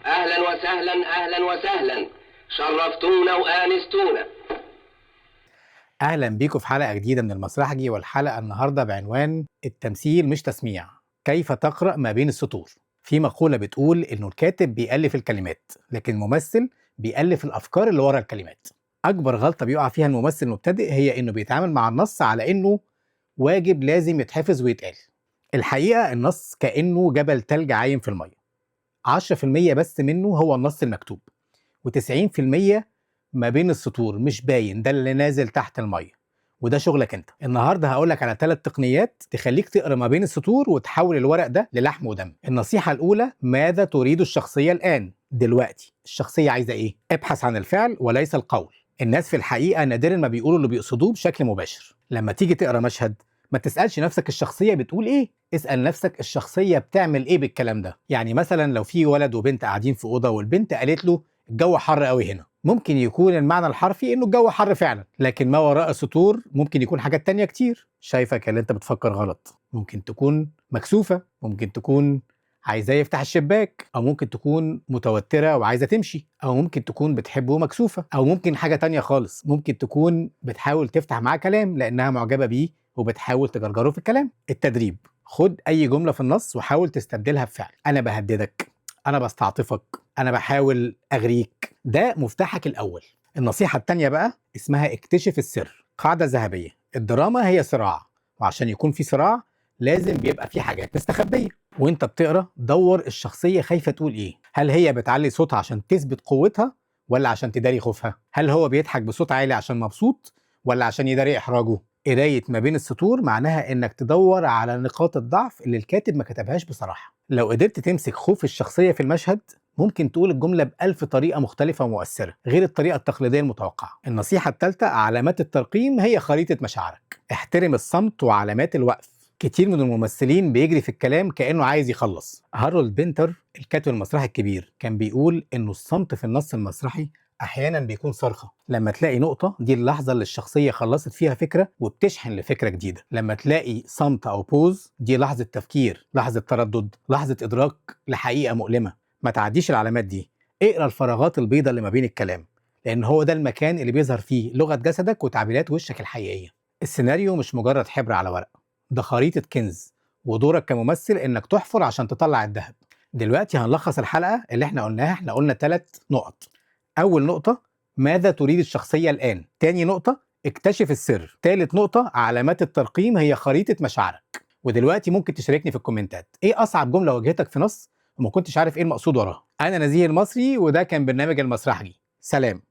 اهلا وسهلا، اهلا وسهلا، شرفتونا وانستونا. اهلا بيكم في حلقة جديدة من المسرحجي، والحلقة النهارده بعنوان التمثيل مش تسميع، كيف تقرا ما بين السطور. في مقولة بتقول انه الكاتب بيألف الكلمات، لكن الممثل بيألف الافكار اللي ورا الكلمات. اكبر غلطه بيقع فيها الممثل المبتدئ هي انه بيتعامل مع النص على انه واجب لازم يتحفظ ويتقال. الحقيقة النص كانه جبل تلج عايم في المية، 10% بس منه هو النص المكتوب، و90% ما بين السطور مش باين، ده اللي نازل تحت المية، وده شغلك انت. النهارده هقولك على 3 تقنيات تخليك تقرا ما بين السطور وتحول الورق ده للحم ودم. النصيحة الاولى: ماذا تريد الشخصية الان؟ دلوقتي الشخصية عايزه ايه؟ ابحث عن الفعل وليس القول. الناس في الحقيقة نادرا ما بيقولوا اللي بيقصدوه بشكل مباشر. لما تيجي تقرا مشهد ما تسالش نفسك الشخصية بتقول ايه، اسال نفسك الشخصية بتعمل ايه بالكلام ده. يعني مثلا لو في ولد وبنت قاعدين في اوضة والبنت قالت له الجو حر قوي هنا، ممكن يكون المعنى الحرفي انه الجو حر فعلا، لكن ما وراء السطور ممكن يكون حاجات تانية كتير. شايفك اللي انت بتفكر غلط. ممكن تكون مكسوفة، ممكن تكون عايزاه يفتح الشباك، او ممكن تكون متوترة وعايزة تمشي، او ممكن تكون بتحبه ومكسوفة، او ممكن حاجة تانية خالص، ممكن تكون بتحاول تفتح معاه كلام لانها معجبة بيه وبتحاول تجرجره في الكلام. التدريب: خد اي جملة في النص وحاول تستبدلها بفعل. انا بهددك، انا بستعطفك، انا بحاول اغريك. ده مفتاحك الاول. النصيحة التانية بقى اسمها اكتشف السر. قاعدة ذهبية: الدراما هي صراع، وعشان يكون في صراع لازم بيبقى في حاجات مستخبيه. وانت بتقرا دور الشخصية خايفة تقول ايه. هل هي بتعلي صوتها عشان تثبت قوتها ولا عشان تداري خوفها؟ هل هو بيضحك بصوت عالي عشان مبسوط ولا عشان يداري احراجه؟ قرايه ما بين السطور معناها انك تدور على نقاط الضعف اللي الكاتب ما كتبهاش بصراحة. لو قدرت تمسك خوف الشخصية في المشهد ممكن تقول الجملة بألف طريقة مختلفة ومؤثرة غير الطريقة التقليدية المتوقعة. النصيحة الثالثة: علامات الترقيم هي خريطة مشاعرك. احترم الصمت وعلامات الوقف. كتير من الممثلين بيجري في الكلام كأنه عايز يخلص. هارولد بينتر الكاتب المسرحي الكبير كان بيقول إنه الصمت في النص المسرحي أحيانا بيكون صرخة. لما تلاقي نقطة، دي اللحظة اللي الشخصية خلصت فيها فكرة وبتشحن لفكرة جديدة. لما تلاقي صمت أو pause، دي لحظة تفكير، لحظة تردد، لحظة إدراك لحقيقة مؤلمة. ما تعديش العلامات دي، اقرا الفراغات البيضاء اللي ما بين الكلام، لأن هو ده المكان اللي بيظهر فيه لغة جسدك وتعبيرات وشك الحقيقية. السيناريو مش مجرد حبر على ورق، ده خريطة كنز، ودورك كممثل إنك تحفر عشان تطلع الذهب. دلوقتي هنلخص الحلقة اللي احنا قلناها. احنا قلنا 3 نقط. أول نقطة: ماذا تريد الشخصية الآن؟ تاني نقطة: اكتشف السر. تالت نقطة: علامات الترقيم هي خريطة مشاعرك. ودلوقتي ممكن تشاركني في الكومنتات ايه أصعب جملة واجهتك في نص وما كنتش عارف ايه المقصود وراها. أنا نزيه المصري، وده كان برنامج المسرحجي. سلام.